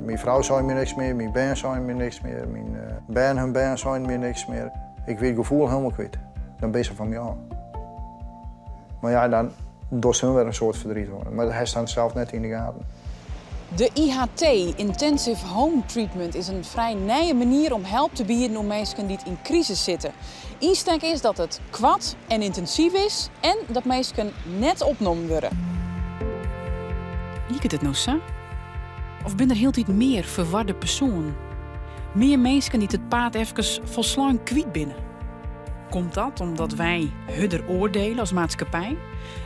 Myn frou sei my niks mear, myn bern seine my niks mear, myn bern hun bern seine my niks mear. Ik wie it gefoel hielendal kwyt. Dan binne se fan my ôf. Mar ja, dan dochst hun wer in soad ferdriet oan. Mar dat hast dan sels net yn de gaten. De IHT, Intensive Home Treatment, is in frij nije manier om help te bieden oan minsken dy't yn krisis sitte. Ynstek is dat it koart en yntinsyf is en dat minsken net opnommen wurde. Liket it no sa? Of binne der hieltyd mear ferwarde persoanen? Mear minsken dy't it paad efkes folslein kwyt binne? Komt dat omdat wy hurder oardiele as maatskippij?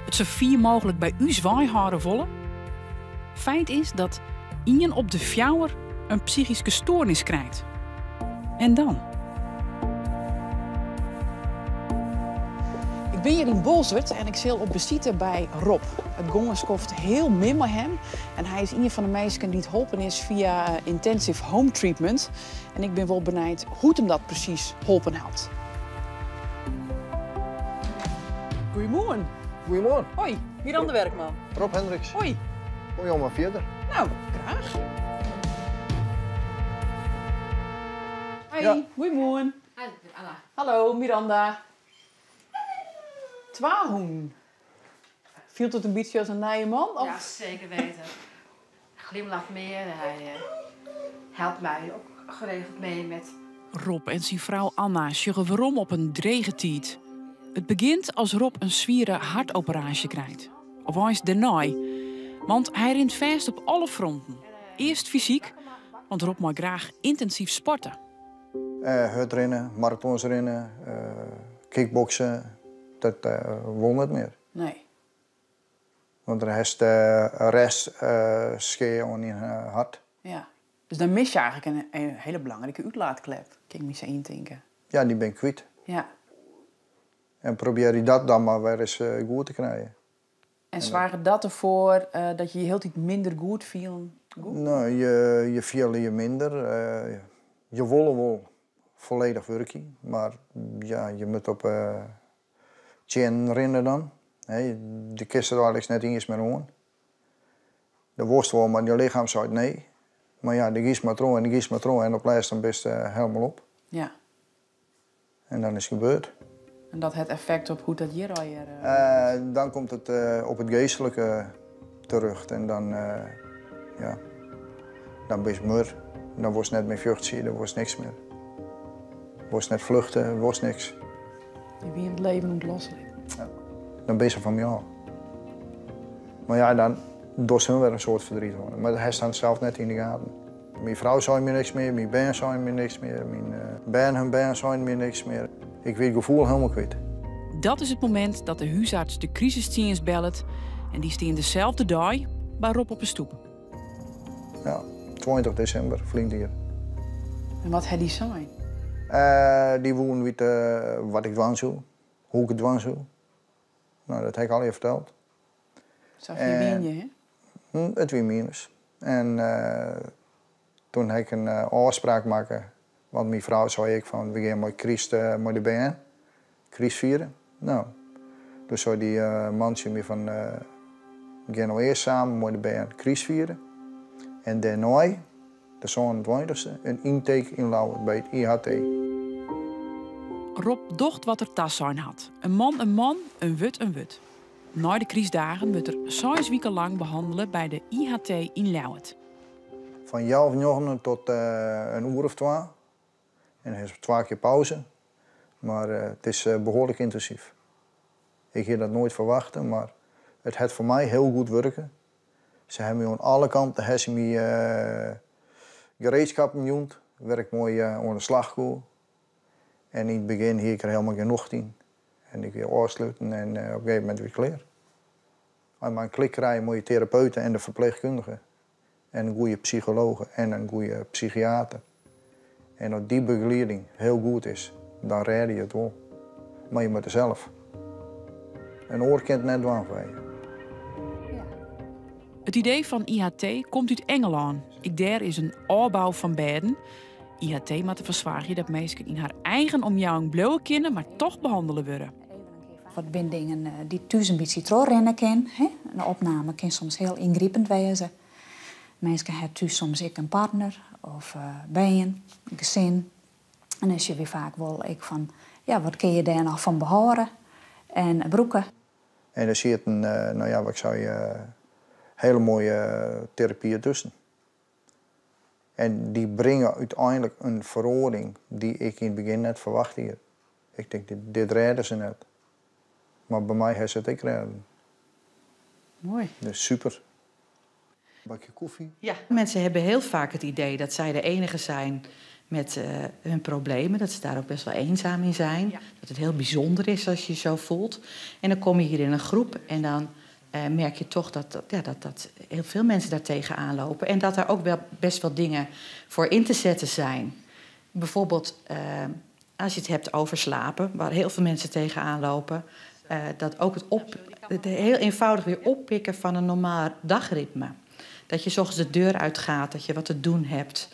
It sa fier mooglik by ús wei hâlde wolle? Feit is dat ien op de fjouwer in psychyske stoarnis krijt. En dan? Ik bin hjir yn Boalsert en ik sil op besite by Rob. It gong in skoft hiel min mei him en hy is ien fan de minsken dy't holpen is fia Intensive Home Treatment. En ik bin wol benijd hoe't him dat presys holpen hat. Goeiemoarn. Goeiemoarn. Hoi, Miranda Werkman. Rob Hendriks. Hoi. Kom jo mar fierder. No, graach. Hoi, Ja. goeiemoarn. Hi, ik bin Anna. Hallo, Miranda. Twa hûnen. Fielt it in bytsje as in nije man? Of? Ja, zeker weten. Glimlacht mear, hy helpt my ook geregeld mee met. Rob en syn frou Anna sjogge werom op in drege tiid. It begjint as Rob in swiere hertoperaasje krijt. Of eins dêrnei. Want hy rint fêst op alle fronten. Earst fysyk, want Rob mei graach yntinsyf sporte. Hurdrinne, maratons rinne, kickbokse, dat wol net mear. Nee. Want dan hast rest skea oan dyn hert. Ja. Dus dan mis je eigentlik in hiele belangrike útlaatklep, kin ik my sa yntinke. Ja, dy bin ik kwyt. Ja. En probearje dat dan mar wer ris goed te krijen. En soarget dat derfoar dat je je hieltyd minder goed fielen? No, je fiele je minder. Je wolle wol folledich wurkje, mar ja, je moatte op teannen rinne dan. Do kinst it eigentlik net iens mear oan. Do wolst wol, mar dyn lichem seit nee. Mar ja, do giest mar troch en do giest mar troch en op 't lêst dan bist helemaal op. Ja. En dan is it gebeurd. En dat hat effekt op hoe't dat hjir allegear. Dan komt it op it geastlike terjochte en dan, ja, dan bist moer. Dan wolst net mear fjochtsje, dan wolst niks mear. Wolst net fluchte, wolst niks. Je wiene it leven oan it loslitten. Ja, dan binne se fan my ôf. Mar ja, dan dochst hun wer in soad ferdriet oan. Mar dat hast dan sels net yn de gaten. Myn frou sei my niks mear, myn bern seine my niks mear, myn bern hun bern seine my niks mear. Ik wie it gefoel hielendal kwyt. Dat is it momint dat de húsarts de krisistsjinst bellet en dy stean deselde dei by Rob op 'e stoep. Ja, 20 desimber ferline jier. En wat hat dy sein? Dy woenen witte wat ik dwaan soe, hoe't ik it dwaan soe. No, dat ha ik allegear ferteld. Sa fier wiene je, hè? It wie minus. En toen ha ik in ôfspraak makke, want myn frou sei ek fan we gean mei kryst mei de bern, kryst fiere. No, doe sei dy man tsjin my fan we gean no earst samen mei de bern kryst fiere en dêrnei, de sânentweintichste, in intake yn Ljouwert by it IHT. Rob docht wat er tasein hat. In man in man, in wurd in wurd. Nei de krystdagen wurdt er seis wiken lang behannele by de IHT yn Ljouwert. Fan healwei njoggenen tot in oere of twa. En dan is twa kear pauze. Mar it is behoarlik yntinsyf. Ik hie dat noait ferwachte, mar it hat foar my hiel goed wurke. Se hawwe my oan alle kanten ha se my gereedskappen jûn, wêr't ik moai oan de slach koe. En yn it begjin hie ik der helemaal gjin nocht yn. En ik wie ôfsluten en op in gegeven momint wie it klear. As je mar in klik krije mei je terapeuten en de ferpleechkundige en in goede psychologe en in goede psychiater. En as dy begelieding hiel goed is, dan rêde je it wol. Mar je moatte sels. In oar kin it net dwaan foar je. It idee fan IHT komt út Ingelân. Ek dêr is in ôfbou fan bêden. IHT moat derfoar soargje dat minsken yn har eigen omjouwing bliuwe kinne, mar toch behannele wurde. Wat binne dingen dy't thús in bytsje trochrinne kin. Hè? In opname kin soms hiel yngripend wêze. Minsken ha thús soms ek in partner of bern, in gesin. En dan sjogge wy faak wol ek fan, ja, wat kinne je dêr noch fan behâlde en brûke. En der sieten, no ja, wat ik sei, hiele moaie terapyen tusken. En dy bringe úteinlik in feroaring dy't ik yn it begjin net ferwachte hie. Ik tink, dit rêde se net. Mar by my ha se it ek rêden. Moai. Dus super. Bakje kofje. Ja, mensen hebben heel vaak het idee dat zij de enige zijn met hun problemen. Dat ze daar ook best wel eenzaam in zijn. Dat het heel bijzonder is als je je zo voelt. En dan kom je hier in een groep en dan merk je toch dat, ja, dat heel veel mensen daar tegenaan lopen. En dat daar ook wel best wel dingen voor in te zetten zijn. Bijvoorbeeld als je het hebt over slapen, waar heel veel mensen tegenaan lopen. Dat ook het heel eenvoudig weer oppikken van een normaal dagritme. Dat je 's ochtends de deur uitgaat, dat je wat te doen hebt.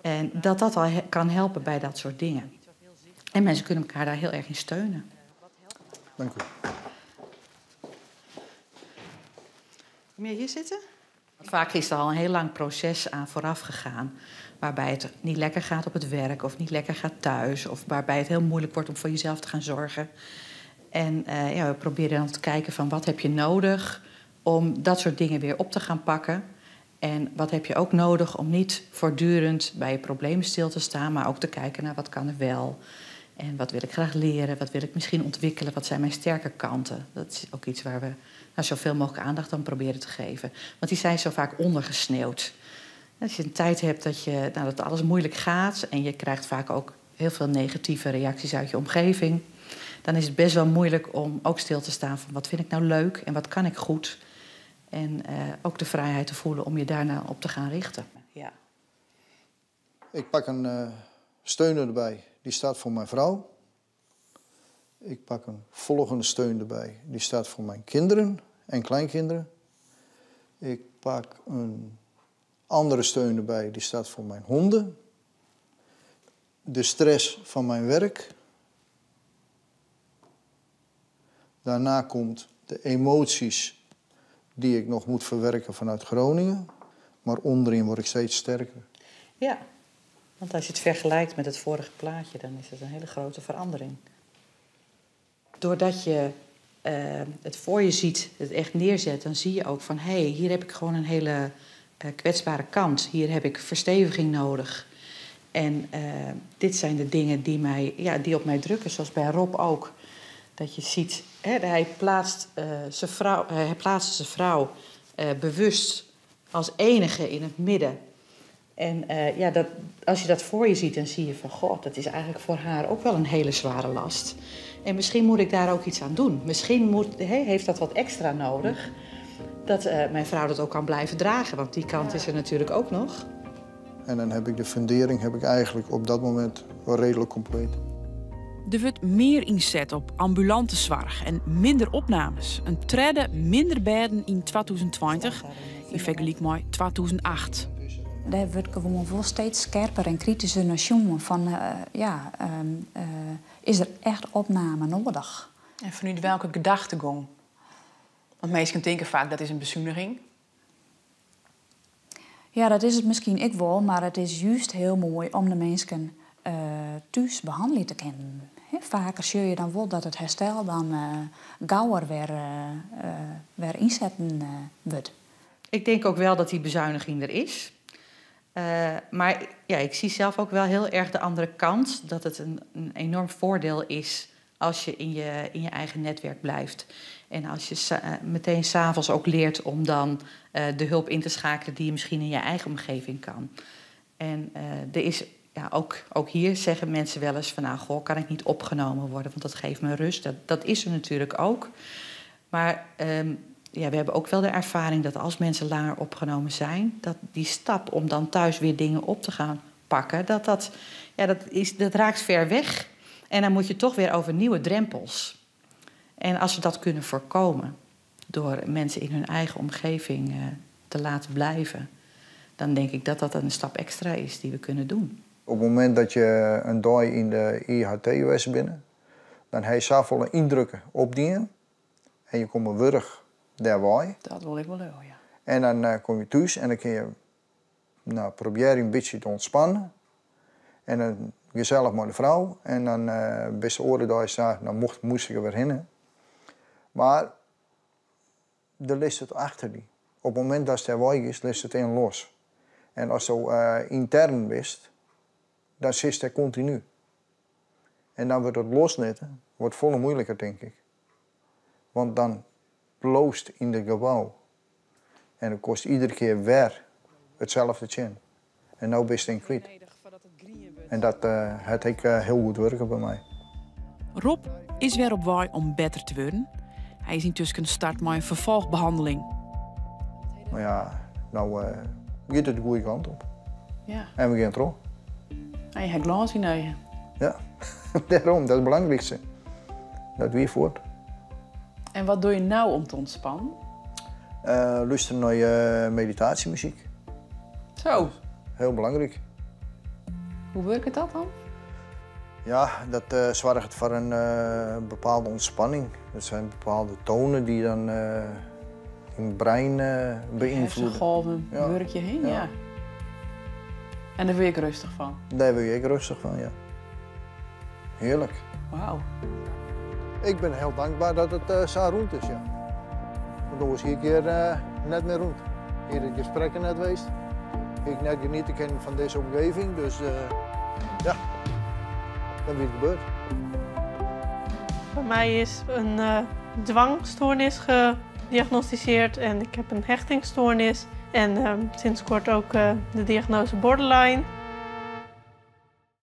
En dat dat al kan helpen bij dat soort dingen. En mensen kunnen elkaar daar heel erg in steunen. Dank u. Kom jij hier zitten? Vaak is er al een heel lang proces aan vooraf gegaan. Waarbij het niet lekker gaat op het werk of niet lekker gaat thuis. Of waarbij het heel moeilijk wordt om voor jezelf te gaan zorgen. En ja, we proberen dan te kijken van wat heb je nodig om dat soort dingen weer op te gaan pakken. En wat heb je ook nodig om niet voortdurend bij je problemen stil te staan, maar ook te kijken naar wat kan er wel. En wat wil ik graag leren, wat wil ik misschien ontwikkelen, wat zijn mijn sterke kanten. Dat is ook iets waar we zoveel mogelijk aandacht aan proberen te geven. Want die zijn zo vaak ondergesneeuwd. Als je een tijd hebt dat alles moeilijk gaat en je krijgt vaak ook heel veel negatieve reacties uit je omgeving, dan is het best wel moeilijk om ook stil te staan van wat vind ik nou leuk en wat kan ik goed. En ook de vrijheid te voelen om je daarna op te gaan richten. Ja. Ik pak een steuner erbij, die staat voor mijn vrouw. Ik pak een volgende steun erbij, die staat voor mijn kinderen en kleinkinderen. Ik pak een andere steun erbij, die staat voor mijn honden. De stress van mijn werk. Daarna komt de emoties die ik nog moet verwerken vanuit Groningen. Maar onderin word ik steeds sterker. Ja, want als je het vergelijkt met het vorige plaatje, dan is het een hele grote verandering. Doordat je het voor je ziet, het echt neerzet, dan zie je ook van, hé, hier heb ik gewoon een hele kwetsbare kant. Hier heb ik versteviging nodig. En dit zijn de dingen die op mij drukken, zoals bij Rob ook. Dat je ziet, hè, hij plaatst zijn vrouw, hij plaatst zijn vrouw bewust als enige in het midden. En als je dat voor je ziet, dan zie je van, goh, dat is eigenlijk voor haar ook wel een hele zware last. En misschien moet ik daar ook iets aan doen. Misschien heeft dat wat extra nodig, dat mijn vrouw dat ook kan blijven dragen. Want die kant is er natuurlijk ook nog. En dan heb ik de fundering eigenlijk op dat moment wel redelijk compleet. Er wordt meer inzet op ambulante zorg en minder opnames. Een tredde minder bedden in 2020 in vergelijking met 2008. Daar wordt gewoon wel steeds scherper en kritischer naar jongen van is er echt opname nodig? En vanuit welke gedachtegang? Want mensen denken vaak dat is een bezuiniging. Ja, dat is het misschien ik wel, maar het is juist heel mooi om de mensen thuis behandelen te kunnen. Hè, vaker zie je dan wel dat het herstel dan gauwer weer inzetten wordt. Ik denk ook wel dat die bezuiniging er is. Maar ik zie zelf ook wel heel erg de andere kant. Dat het een enorm voordeel is als je in je eigen netwerk blijft. En als je meteen 's avonds ook leert om dan de hulp in te schakelen die je misschien in je eigen omgeving kan. En er is, ja, ook, ook hier zeggen mensen wel eens van, nou, goh, kan ik niet opgenomen worden, want dat geeft me rust. Dat is er natuurlijk ook. Maar we hebben ook wel de ervaring dat als mensen langer opgenomen zijn, dat die stap om dan thuis weer dingen op te gaan pakken, dat raakt ver weg. En dan moet je toch weer over nieuwe drempels. En als we dat kunnen voorkomen door mensen in hun eigen omgeving te laten blijven, dan denk ik dat dat een stap extra is die we kunnen doen. Op het moment dat je een dag in de IHT was binnen, dan heb je zoveel indrukken op die en je komt een wurg daarbij. Dat wil ik wel heel, ja. En dan kom je thuis en dan kun je No, probearje in bytsje te ûntspannen. En dan gesellich mei de frou. En dan bist de oare deis sa, dan mocht, moast ik der wer hinne. Mar der lizzt it achter dy. Op it momint datst dêr wei giest, litst it even los. En asto yntern bist, dan sitst dêr kontinu. En dan wurdt it loslitten wurdt folle muoiliker, tink ik. Want dan bliuwst yn it gebou. En dan komst iedere kear wer itselde tsjin. En no bist it kwyt. En dat hat ek hiel goed wurke by my. Rob is wer op wei om better te wurden. Hy is yntusken start mei in ferfolchbehanneling. Mar ja, no giet it de goede kant op. En we gean troch. En je ha glâns yn de eagen. Ja, dêrom, dat is it belangrykste. Dat wie fuort. En wat dogge je no om te ûntspannen? Lústerje nei meditaasjemuzyk. Zo. Hiel belangryk. Hoe wurket dat dan? Ja, dat soarget foar in bepaalde ûntspanning. Dat binne bepaalde toanen dy't dan dyn brein beynfloedzje. Hersengolven wurkje hin, ja. En dêr wurd ik rêstich fan? Dêr wurd ik rêstich fan, ja. Hearlik. Wauw. Ik bin hiel tankber dat it sa rûn is, ja. Want oars hie ik hjir net mear rûn. Hie it gesprek net west. Hie ik net geniete kinnen fan dizze omgeving, dus ja, dan wie it gebeurd. By my is in dwangstoarnis gediagnostisearre en ik ha in hechtingsstoarnis. En sinds koart ek de diagnoaze borderline.